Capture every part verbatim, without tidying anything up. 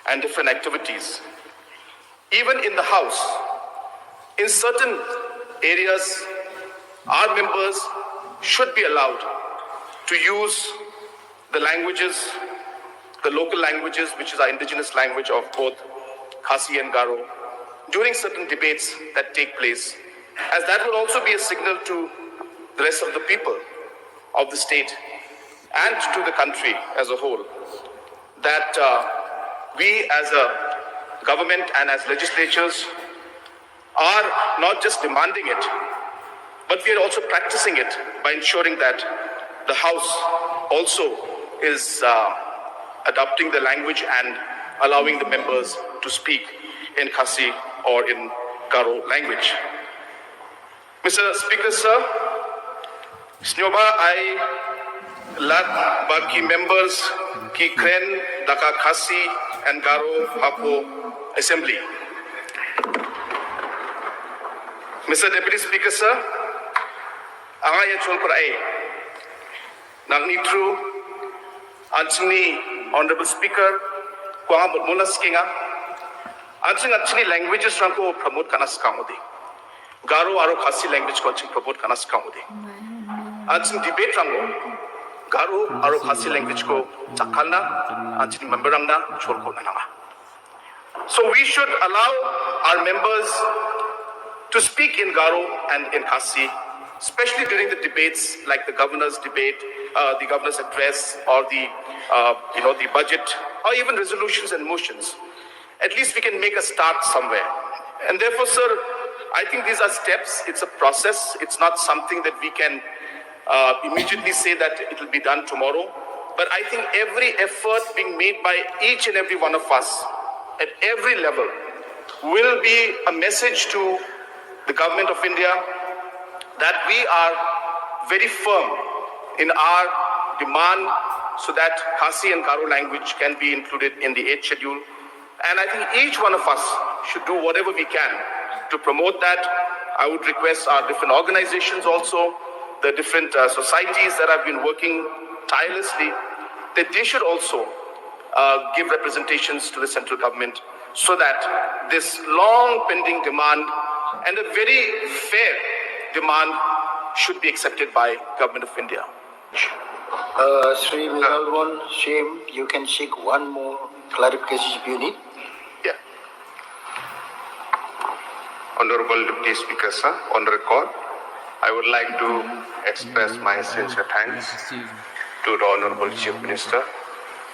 and different activities. Even in the House, in certain areas, our members should be allowed to use the languages, the local languages, which is our indigenous language of both Khasi and Garo, during certain debates that take place, as that will also be a signal to the rest of the people of the state and to the country as a whole that uh, we as a government and as legislatures are not just demanding it, but we are also practicing it by ensuring that the House also is uh, adopting the language and allowing the members to speak in Khasi or in Garo language. Mister Speaker, sir, sngewbha ai lad ba ki members ki kren da ka Khasi and Garo hapoh Assembly. Mister Deputy Speaker, sir, anga ya chol kurai. Nang ni true, ansni Honorable Speaker, kwanga mut mula skinga. Ansni ansni languages rangko promote kana skang udi. Garo aro Khasi language ko ansni promote kana skang udi. Ansni debate rangko Garo aro Khasi language ko chakalna, ansni member rangna chol ko nanama. So we should allow our members to speak in Garo and in Khasi, especially during the debates like the governor's debate, uh, the governor's address, or the uh, you know the budget, or even resolutions and motions. At least we can make a start somewhere. And therefore, sir, I think these are steps. It's a process. It's not something that we can uh, immediately say that it will be done tomorrow. But I think every effort being made by each and every one of us at every level will be a message to the government of India that we are very firm in our demand so that Khasi and Garo language can be included in the eighth schedule. And I think each one of us should do whatever we can to promote that. I would request our different organizations also, the different uh, societies that have been working tirelessly, that they should also uh, give representations to the central government so that this long pending demand and a very fair demand should be accepted by Government of India. Uh, Sri Milalwon Shem, you can seek one more clarification if you need. Yeah. Honorable Deputy Speaker, sir, on record, I would like to express my sincere thanks to the Honorable Chief Minister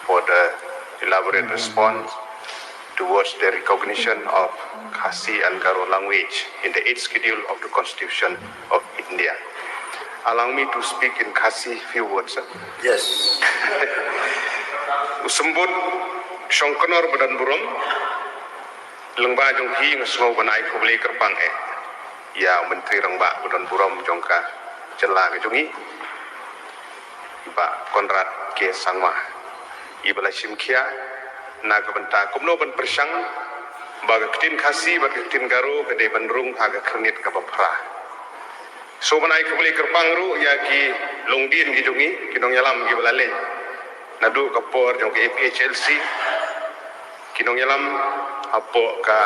for the elaborate response towards the recognition of Khasi and Garo language in the eighth schedule of the Constitution of India. Allow me to speak in Khasi few words. Sir. Yes. U symbud shongknor ba don burom, lyngba jong phi nga sngew ban ai khublei kyrpang eh ïa u Myntri Rangbah ba don burom jong ka jylla ka jong ngi, i Bah Conrad K Sangma, i ba la shim khia na ka bynta kumno ban pyrshang ba ka ktien Khasi bad ka ktien Garo ka dei ban rung ha ka khyrnit kaba phra. Sngewbha ban ai khublei kyrpang ruh ïa ki longdien ki jong ngi, ki nongïalam kiba la leit naduh ka por jong ka A P H L C, ki nongïalam hapoh ka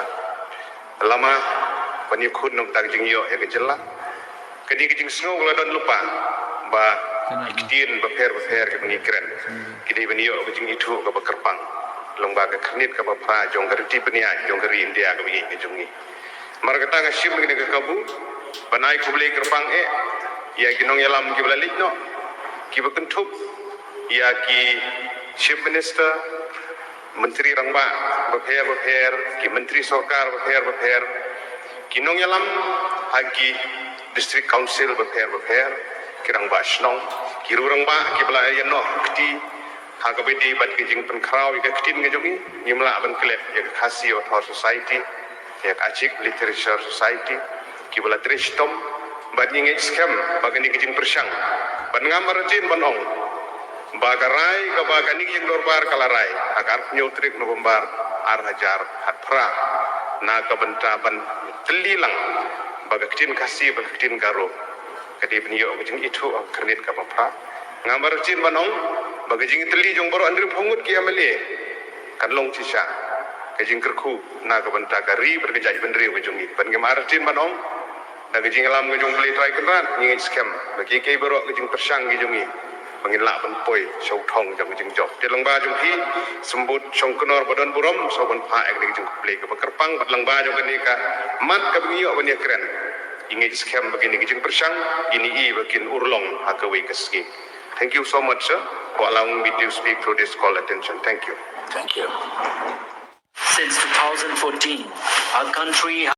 lama ban ïakhun na bynta ka jingïoh ïa ka jylla. Ka dei ka jingsngew ka la don lypa ba ki ktien bapher bapher kiba ngi kren ki dei ban ïoh ka jingithuh kaba kyrpang lyngba ka khyrnit kaba phra jong ka riti bniah jong ka ri India kaba ïeit ka jong ngi. Namar kata nga shim kane ka kabu ban ai khublei kyrpang eh ïa ki nongïalam kiba la leit noh, kiba kynthup ïa ki Chief Minister, Myntri Rangbah bapher bapher, ki Myntri Sorkar bapher bapher, ki nongïalam ha ki District Council bapher bapher, ki Rangbah Shnong, ki Rangbah kiba la ïa noh kti ha kaba ïadei bad ka jingpynkhraw ïa ka ktien ka jong ngi. Ngim lah ban klet ïa ka Khasi Author Society, ïa ka Achik Literature Society, kiba la trei shitom bad ngi ngeit skhem ba kane ka jingpyrshang ban ngam arjin ban ong ba ka rai kaba kane ka jingdorbar ka la rai ha ka arphew tarik November ar hajar khatphra na ka bynta ban tylli lang ba ka ktien Khasi bad ka ktien Garo ka dei ban ïoh ka jingithuh ha ka khyrnit kaba phra. Ngam arjin ban ong ba ka jingtylli jong baroh hynriewphew ngut ki M L A kan long shisha. ka jingkyrkhu na ka bynta ka ri bad ka jaitbynriew ka jong ngi. Bad ngim artatien ban ong, da ka jingïalam ka jong U Blei Trai Kynrad, ngi ngeit skhem ba kiei kiei baroh ka jingpyrshang ka jong ngi ba ngin lah ban poi sha u thong jong ka jingjop. Te lyngba jong phi, symbud shongknor ba don burom, sngewbha ban phah ïa kane ka jingkhublei kaba kyrpang, bad lyngba jong kane ka mat kaba ngi ïoh ban ïakren, ngi ngeit skhem ba kine ki jingpyrshang kin ïoh ba kin urlong ha kawei ka sngi. Thank you so much, sir, for allowing me to speak through this call attention. Thank you. Thank you. Since two thousand fourteen, our country